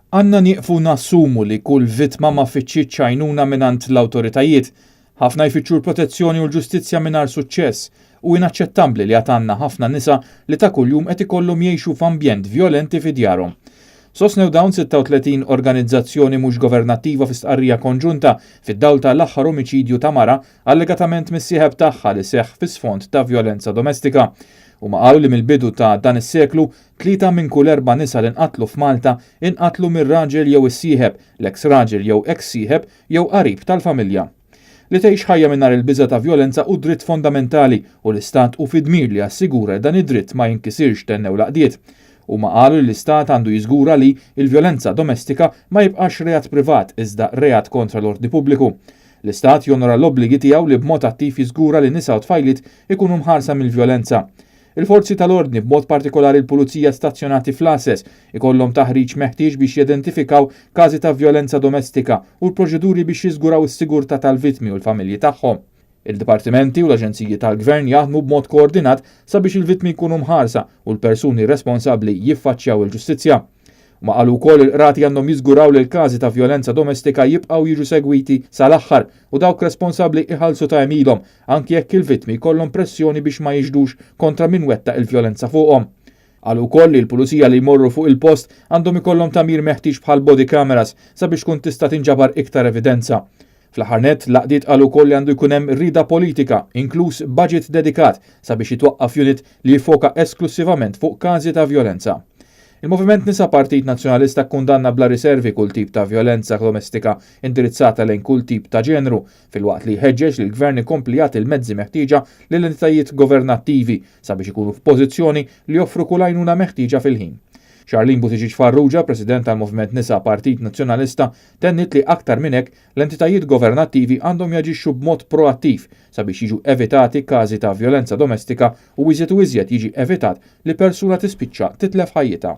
Għandna nieqfu nassumu li kull vittma ma fittxitx għajnuna mingħand l-awtoritajiet. Ħafna jfittxu l-protezzjoni u l-ġustizzja mingħajr suċċess. Hu inaċċettabbli li għad għandna ħafna nisa li ta' kuljum qed ikollhom jgħixu f'ambjent vjolenti fi djarhom. Sostnew dawn 36 organizzazzjoni mhux governattiva fi stqarrija konġunta fid-dawl ta' l-aħħar omiċidju ta' mara allegatament mis-sieħeb tagħha li seħħ fi sfond ta' vjolenza domestika. Huma qalu li mill-bidu ta' dan is-seklu Tlieta minn kull erba' nisa li nqatlu f'Malta inqatlu mir-raġel jew is-sieħeb, l-eks raġel jew eks sieħeb jew qarib tal-familja. Li tgħix ħajja mingħajr il-biża' ta' vjolenza hu dritt fondamentali u l-Istat hu fid-dmir li jassigura li dan id-dritt ma jinkisirx tennew l-għaqdiet. Huma qalu li l-Istat għandu jiżgura li l-vjolenza domestika ma jibqax reat privat iżda reat kontra l-ordni pubbliku. L-Istat jonora l-obbligi tiegħu li b'mod attiv jiżgura li nisa u tfajliet ikunu mħarsa mill-vjolenza. Il-forzi tal-ordni, b'mod partikolari l-pulizija stazzjonati fl-għases, ikollhom taħriġ meħtieġ biex jidentifikaw każi ta' vjolenza domestika u l-proċeduri biex jiżguraw is-sigurtà tal-vittmi u l-familji tagħhom. Il-dipartimenti u l-aġenziji tal-gvern jaħdmu b'mod koordinat sabiex il-vittmi jkunu mħarsa u l-persuni responsabbli jiffaċċjaw il-ġustizzja. Huma qalu wkoll li l-qrati għandhom jiżguraw li l-każi ta' vjolenza domestika jibqgħu jiġu segwiti sal-aħħar u dawk responsabbli iħallsu ta' għemilhom, anki jekk il-vittmi jkollhom pressjoni biex ma jixhdux kontra min wettaq il-vjolenza fuqhom. Qalu wkoll li l-pulizija li jmorru fuq il-post għandhom ikollhom tagħmir meħtieġ bħal body cameras sabiex tkun tista' tinġabar iktar evidenza. Fl-aħħar nett, l-għaqdiet qalu wkoll li għandu jkun hemm rieda politika, inkluż budget dedikat, sabiex jitwaqqaf unit li jiffoka esklussivament fuq każi ta' vjolenza. Il-Moviment Nisa Partit Nazzjonalista kkundanna bla riservi kull tip ta' vjolenza domestika indirizzata lejn kull tip ta' ġenru, filwaqt li jħeġġeġ lill-Gvern ikompli jagħti l-mezzi meħtieġa lill-entitajiet governattivi sabiex ikunu f'pożizzjoni li joffru kull għajnuna meħtieġa fil-ħin. Charlene Buttigieg Farrugia, President tal-Moviment Nisa Partit Nazzjonalista, tenniet li aktar minn hekk, l-entitajiet governattivi għandhom jaġixxu b'mod proattiv sabiex jiġu evitati każi ta' vjolenza domestika u iżjed u iżjed jiġi evitat li persuna tispiċċa titlef ħajjitha.